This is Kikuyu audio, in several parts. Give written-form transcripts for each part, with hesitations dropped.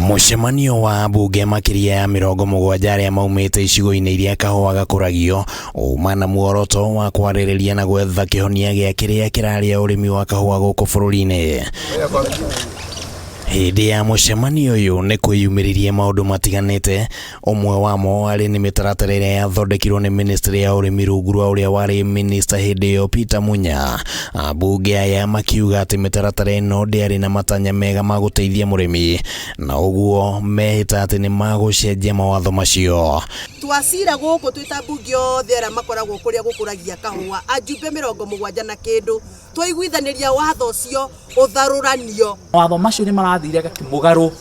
Mũcemanio wa ambunge makĩria ya 70 arĩa maumĩte icigo-inĩ iria kahũa gakũragio uma na muoroto wa kwarĩrĩria na gwetha kĩhonia gĩa kĩrĩa kĩrarĩa ũrĩmi wa kahũa gũkũ bũrũri-inĩ. Hĩndĩ ya mũcemanio ũyũ nĩ kwĩyumĩririe maũndũ matiganĩte, ũmwe wamo arĩ nĩ mĩtaratara ĩrĩa yathondekirwo nĩ ministry ya ũrĩmi rungu rwa ũrĩa warĩ minista hĩndĩ ĩyo Peter Munya. Ambunge aya makiuga atĩ mĩtaratara ĩno ndĩarĩ na matanya mega ma gũteithia mũrĩmi na ũguo mehĩta atĩ nĩ magũcenjia mawatho macio. Twacira gũkũ twĩ ta mbunge othe arĩa makoragwo kũrĩa gũkũragia kahũa, ajumbe 70 na kĩndũ, twaiguithanĩria watho ũcio ũtharũranio. Mawatho macio nĩ marathire mũgarũ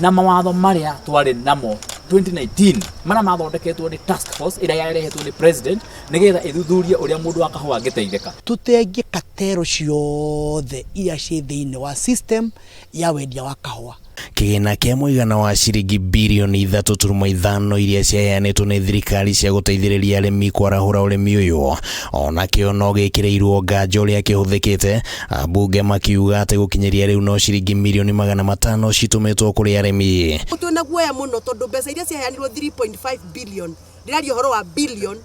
na mawatho marĩa twarĩ namo 2019 marĩa mathondeketwo nĩ task force ĩrĩa yarehetwo nĩ president nĩgetha ĩthuthurie ũrĩa mũndũ wa kahũa angĩteithĩka. Tũtengie katero ciothe iria ciĩ thĩinĩ wa system ya wendia wa kahũa. Kĩgĩna kĩa mũigana wa ciringi birioni 3.5 iria ciaheanĩtwo nĩ thirikari cia gũteithĩrĩria arĩmi kwarahũra ũrĩmi ũyũ onakĩo no gĩkĩrĩirwo nganja ũrĩa kĩhũthĩkĩte, ambunge makiuga atĩ gũkinyĩria rĩu no ciringi mirioni 500 citũmĩtwo kũrĩ arĩmi. Twĩna guoya mũno tondũ mbeca iria ciaheanirwo 3.5 billion, ndĩraria ũhoro wa billion,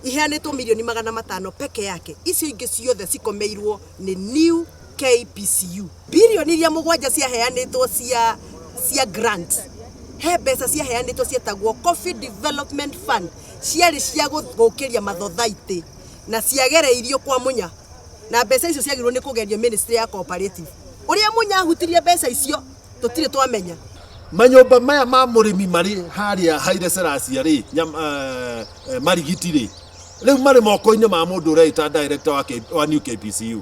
iheanĩtwo mirioni 500 peke yake, icio ingĩ ciothe cikomeirwo nĩ new KPCU. Birioni iria 7 ciaheanĩtwo cia grant, he mbeca ciaheanĩtwo cietagwo Coffee Development Fund, ciarĩ cia gũkĩria mathothaitĩ na ciagereirio kwa Munya, na mbeca icio ciagĩrĩirwo nĩ kũgerio Ministry ya Cooperative. Ũrĩa Munya ahutirie mbeca icio tũtirĩ twamenya. Manyũmba maya ma mũrĩmi marĩ harĩa Haile Selassie rĩ, Marigiti rĩ, rĩu marĩ moko-inĩ ma mũndũ ũreĩta director wa New KPCU.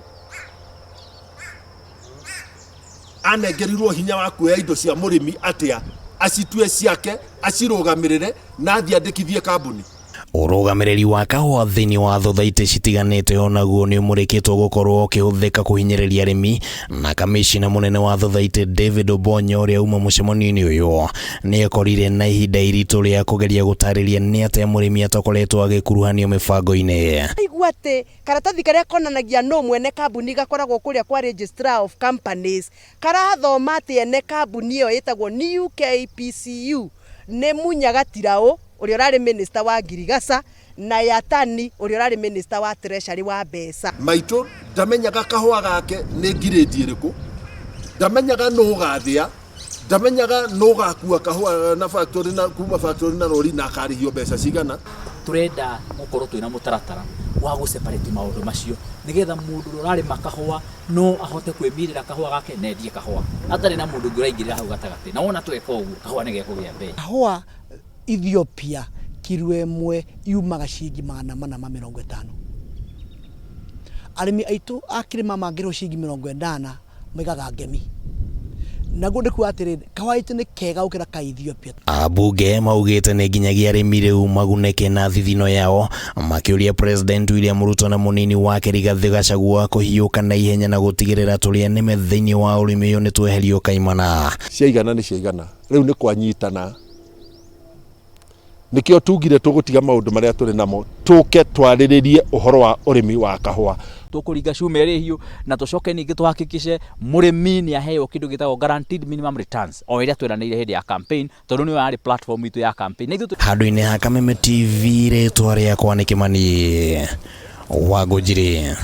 Anengerirwo hinya wa kuoya indo cia mũrĩmi atĩa, acitue ciake, acirũgamĩrĩre na athiĩ andĩkithie kambuni. Ũrũgamĩrĩri wa kahũa thĩinĩ wa thothaitĩ citiganĩte onaguo nĩ ũmũrĩkĩtwo gũkorwo ũkĩhũthĩka kũhinyĩrĩria arĩmi, na kamĩcina mũnene wa thothaitĩ David Obonyo ũrĩa uma mũcemanio-inĩ ũyũ nĩ ekorire na ihinda iritũ rĩa kũgeria gũtarĩria nĩ atĩa mũrĩmi atakoretwo agĩkuruhanio mĩbango-inĩ. Aigua atĩ karatathi karĩa konanagia nũ mwene kambuni gakoragwo kũrĩa kwa Registrar of Companies karathoma atĩ ene kambuni ĩyo ĩtagwo New KPCU nĩ Munya Gatiraũ ũrĩa ũrarĩ minister wa Ngirigaca na Yatani ũrĩa ũrarĩ minister wa Treasury wa mbeca. Maitũ ndamenyaga kahũa gake nĩ ngirĩndi ĩrĩkũ, ndamenyaga nũ ũgathĩa, ndamenyaga nũ ũgakua kahũa na factory na kuma factory na rori na akarĩhio mbeca cigana. Tũrenda gũkorwo twĩna mũtaratara wa gũ separate maũndũ macio nĩgetha mũndũ ũrĩa ũrarĩma kahũa no ahote kwĩmirĩra kahũa gake na endie kahũa atarĩ na mũndũ ũngĩ ũraingĩrĩra hau gatagatĩ, na wona tweka ũguo kahũa nĩ gekũgĩa mbei. Kahũa Ethiopia kiro ĩmwe yumaga ciringi 450. Arĩmi aitũ a kĩrĩma mangĩrĩhwo ciringi 80 maigaga ngemi. Naguo nĩ kuga atĩrĩrĩ, kahũa gaitũ nĩ kega gũkĩra ka Ethiopia. Ambunge maugĩte nĩ nginyagia arĩmi rĩu magunĩke na thithino yao, makĩũria President William Ruto na mũnini wake Rigathĩ Gachagua kũhiũka na ihenya na gũtigĩrĩra tũrĩa nĩme thĩinĩ wa ũrĩmi ũyũ nĩ tweherio kaimana. Ciaigana nĩ ciaigana, rĩu nĩ kwanyitana. Nĩkĩo tugire tũgũtiga maũndũ marĩa tũrĩ namo tũke twarĩrĩrie ũhoro wa ũrĩmi wa kahũa. Tũkũringa cuma ĩrĩ hiũ na tũcoke ningĩ tũhakikishe mũrĩmi nĩ aheo kĩndũ gĩtagwo guaranteed minimum returns o ĩrĩa tweranĩire hĩndĩ ya campaign, tondũ nĩyo yarĩ platform itũ ya campaign. Na ithuĩ Handũ-inĩ ha Kameme TV rĩtwa rĩakwa nĩ Kĩmani Wangũnjiri.